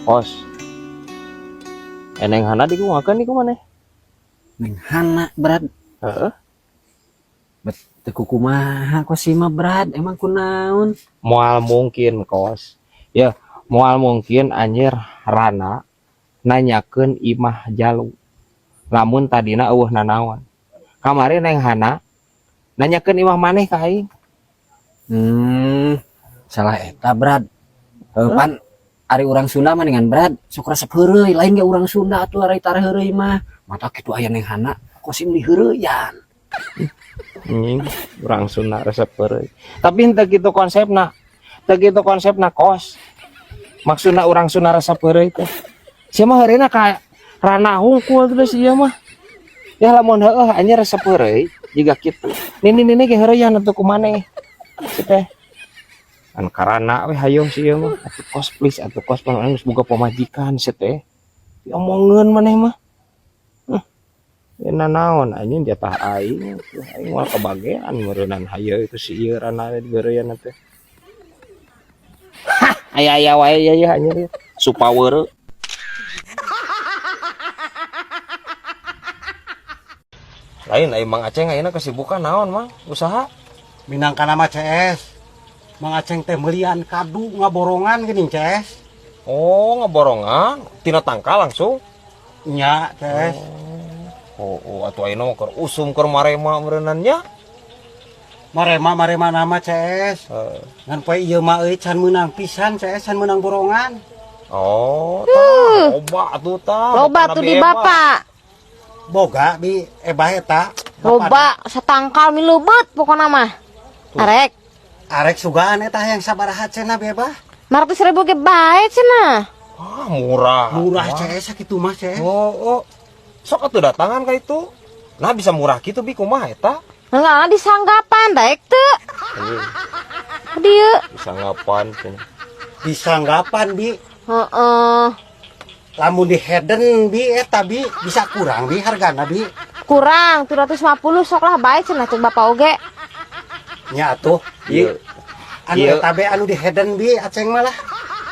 Kos. Neng Hana dikumakeun iku maneh? Neng Hana, Brad? Heeh. Bet teu kumaha kos mah, Brad, emang kunaon? Moal mungkin, Kos. Ya, moal mungkin anjir Rana nanyakeun imah Jalu. Lamun tadina euweuh nanaon. Kamari Neng Hana nanyakeun imah maneh ka aing. Salah eta, Brad. Heuh, pan ari urang Sunda mah dengan, Brad, sok resep heureuy, lain ge urang Sunda atuh ari tara heureuy mah. Mata kitu aya Neng Hana, kosim diheureuyan. Anjing, urang Sunda resep heureuy. Tapi henteu kitu konsepna. Teu kitu konsepna, Kos. Maksudna urang Sunda resep heureuy teh. Sia mah heureuyna ka Rana hungkul terus ieu mah. Ya lamun heueuh anjir resep heureuy jiga kitu. Nini nini ge heureuyan atuh ku maneh. Si teh. An karana we hayo si ieu mah. Atuh Kos, please atuh Kos, pan urang geus boga pamajikan si teh. Diomongeun maneh mah. Ya nanaon anjing jatah aing, aing moal kebagean meureunnan hayo itu si ieu Rana diheureuyan teh. Hah, aya-aya wae ya ya anjir ya. Supaweureu. Lain ai Mang Aceng ayeuna kesibukan naon, Mang? Usaha? Minangka nama CS. Mang Aceng teh melian kadu ngaborongan geuning, CS. Oh, ngaborongan tina tangkal langsung. Nya, CS. Oh, atuh ayeuna mah keur usum keur marema meureunnan nya. Marema marema nama CS. Heeh. Ngan poe ieu mah euy can meunang pisan, CS, can meunang borongan. Oh, tah, loba atuh tah. Loba Bapana tuh di bi Eba. bapak. Boga bi ebah eta. Loba satangkal mileubet pokona mah. Arek. Arek sugaan eta hayang sabaraha cenah bi ebah? 500 ribu ge bae cenah. Ah, murah. Murah Wah. CS sakitu mah, CS. Oh. Sok atuh datangan ka itu. Nah, bisa murah gitu bi kumaha eta? Nah, disanggapan daek teu. Anjing, Dieu. disanggapan cenah. Disanggapan bi. Heeh. Lamun di Heden bi eta bi bisa kurang bi hargana bi. Kurang 750 sok lah bae cenah cek bapak oge. Nya atuh. Ieu. Anu Ieu. eta be anu di Heden bi Aceng malah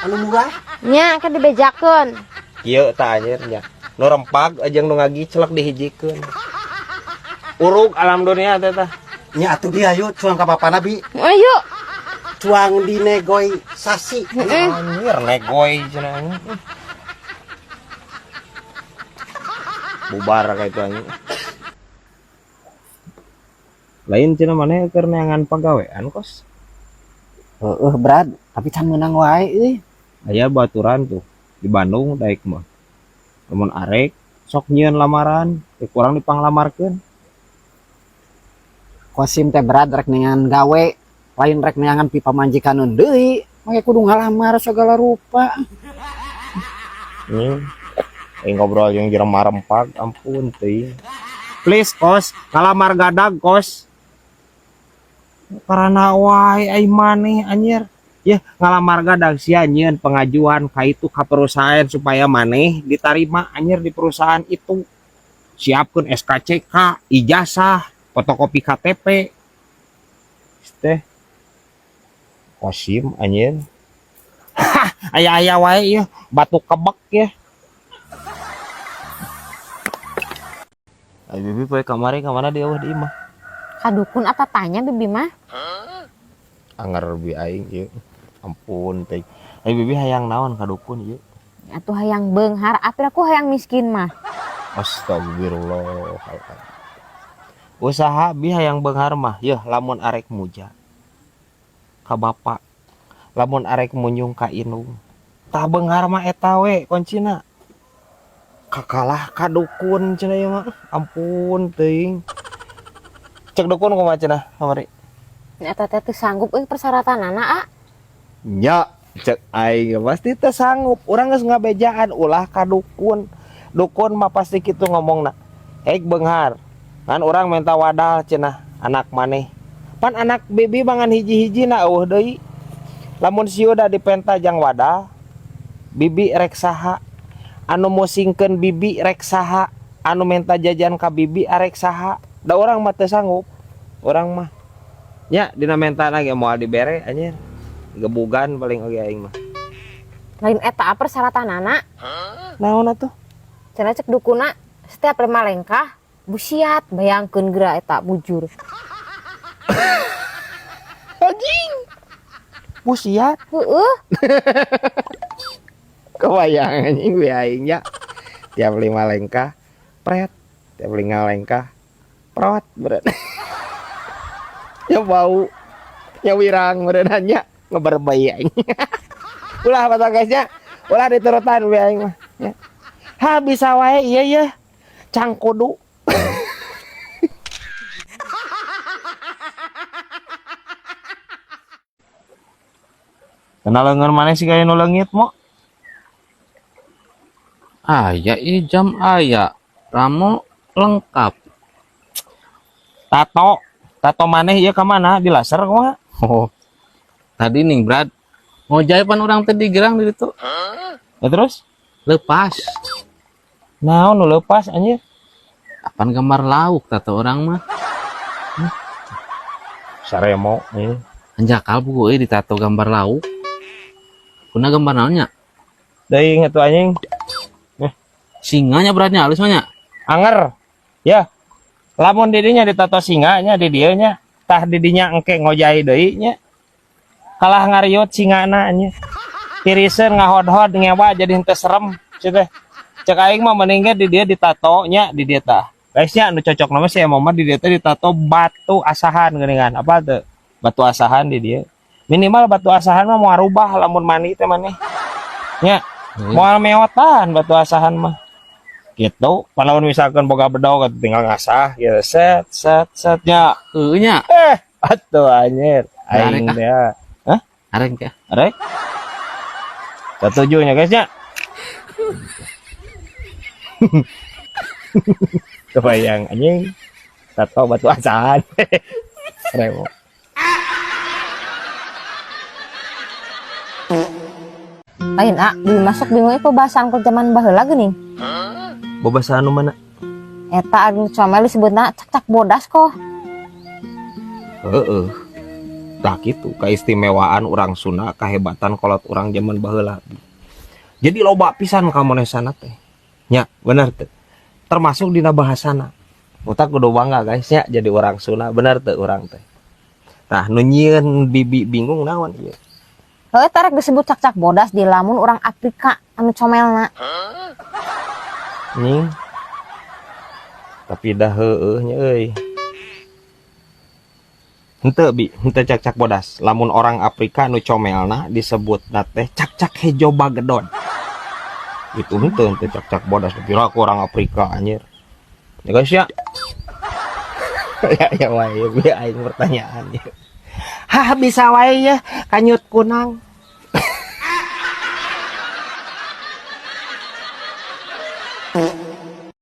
anu murah. Nya kan dibejakeun. Ieu tah anjir nya. Nu rempag jeung nu ngagicelek dihijikeun. Urug alam dunia teh tah. Nya atuh bi ayo cuang ka bapana bi. Ayo. Cuang dinegoisasi. Heeh. Anjir negoy cenah anjing. Bubar ka itu anjing. Lain cenah maneh keur neangan pagawean, Kos. Heueuh, Brad, tapi can meunang wae euy. Aya baturan tuh di Bandung daek mah. Lamun arek sok nyieun lamaran, teu kurang dipanglamarkeun. Kosim teh, Brad, rek neangan gawe, lain rek neangan pi pamajikan deui, make kudu ngalamar segala rupa. Aing ngobrol jeung jelema rempag, ampun teuing. Please Kos, ngalamar gadag, Kos. Karena wae ai maneh anjir. Ya ngalamar gadag sia nyieun pengajuan ka itu ka perusahaan supaya maneh ditarima anjir di perusahaan itu. Siapkeun SKCK, ijazah, fotokopi KTP. Teh Kosim anjir. Hah, aya-aya wae ieu, batu kebek ya. Ai bibi poe kamari ka mana dia eueuh di imah? Ka dukun ata tanya bibi mah. Anger bi aing ieu. Ampun teh. Ai bibi hayang naon ka dukun ieu? Atuh hayang beunghar, apir aku hayang miskin mah. Astagfirullah. Usaha bi hayang beunghar mah, yeuh lamun arek muja ka bapak, lamun arek munyung ka indung. Tah beunghar mah eta we kuncina. Kakalah ka dukun cenah ieu mah. Ampun teuing. Cek dukun kumaha cenah kamari? Eta teh teu sanggup euy persyaratanana, a. Nya, cek aing pasti teu sanggup. Urang geus ngabejaan ulah ka dukun. Dukun mah pasti kitu ngomongna. Ek beunghar. Kan urang minta wadal cenah anak maneh. Pan anak bibi mangan hiji-hiji na eueuh deui. Lamun si Yuda dipenta jang wadal, bibi rek saha? Anu musingkeun bibi rek saha? Anu menta jajan ka bibi arek saha? Da urang mah teu sanggup. Urang mah nya dina mentana ge moal dibere anjir. Gebugan paling oge aing mah. Lain eta persyaratanana. Naon atuh? Cenah cek dukuna setiap 5 lengkah busiat, bayangkeun geura eta bujur. Anjing. Busiat. Heeh. Kebayang anjing we aing nya. Tiap 5 lengkah pret, tiap 5 lengkah prot berat. Ya bau, ya wirang berenanya ngeberbay aing. Ulah mata guys nya, ulah diturutan we aing mah ya. Ha bisa wae iya ya. Cangkudu. Kenal lengan mana sih kayak nu leungit mo? Aya ieu jam aya. Ramo lengkap. Tato, tato maneh ieu ka mana? Di laser kumaha? Oh. Tadi nih Brad, ngojay pan urang teh digerang di ditu. Ya terus? Lepas. Naon nu lepas anjir? Apaan gambar lauk tato orang mah? Saremo ieu. Anjakal buku euy ditato gambar lauk. Kuna gambar naonnya? Deui atuh anjing. Singanya beratnya halus mah nya. Anger. Ya. Lamun di dinya ditato singanya di dieu nya, tah di dinya engke ngojai deui nya. Kalah ngariut singana nya. Tiriseun ngahod-hod ngewa jadi henteu serem cenah teh. Cek aing mah mending ge di dieu ditato nya di dieu tah. Guys nya anu cocok mah si Emo mah di dieu teh ditato batu asahan geuningan. Apa teu? Batu asahan di dieu. Minimal batu asahan mah moal rubah lamun mandi teh maneh. Nya, moal meotan batu asahan mah. Gitu, lamun misalkan boga bedog atuh tinggal ngasah gitu set set set nya. Heueuh nya. Atuh anjir. Aing Arek, ah. teh. Hah? Arek teh. Arek. Setuju nya guys nya. Kebayang anjing. Tato batu asahan. Remo. Lain ah, belum masuk bingung ieu pembahasan ke zaman baheula geuning. Babasaan nu mana? Eta anu comel disebutna cak-cak bodas kok. Heeh. Tah kitu keistimewaan urang Sunda, kehebatan kolot urang zaman baheula. Jadi loba pisan kamonesana teh. Nya, bener teh. Termasuk dina bahasana. Otak kudu bangga guys nya jadi urang Sunda, bener teh urang teh. Tah nu nyieun bibi bingung naon ieu? Heuh, tarek disebut cak-cak bodas di lamun urang Afrika anu comelna. Nying. Tapi dah heueuh nya euy. Henteu bi, henteu cak-cak bodas. Lamun orang Afrika nu comelna disebutna teh cak-cak hejo bagedon. Itu henteu, henteu cak-cak bodas. Kira aku orang Afrika anjir. Ya guys ya. Ya ya wae bi aing pertanyaan ya. Hah bisa wae ya kanyut kunang.